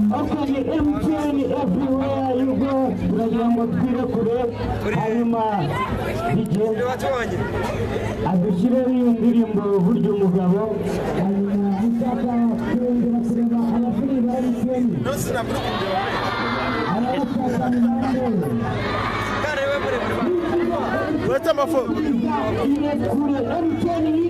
MTN everywhere you go, uragira ngo twirekure hanyuma DJ adushyiremo iyo ndirimbo burya umugabo hanyuma ushaka kurengera kureba abasore ba MTN arabashaka mu Uretse amafoto irekure MTN.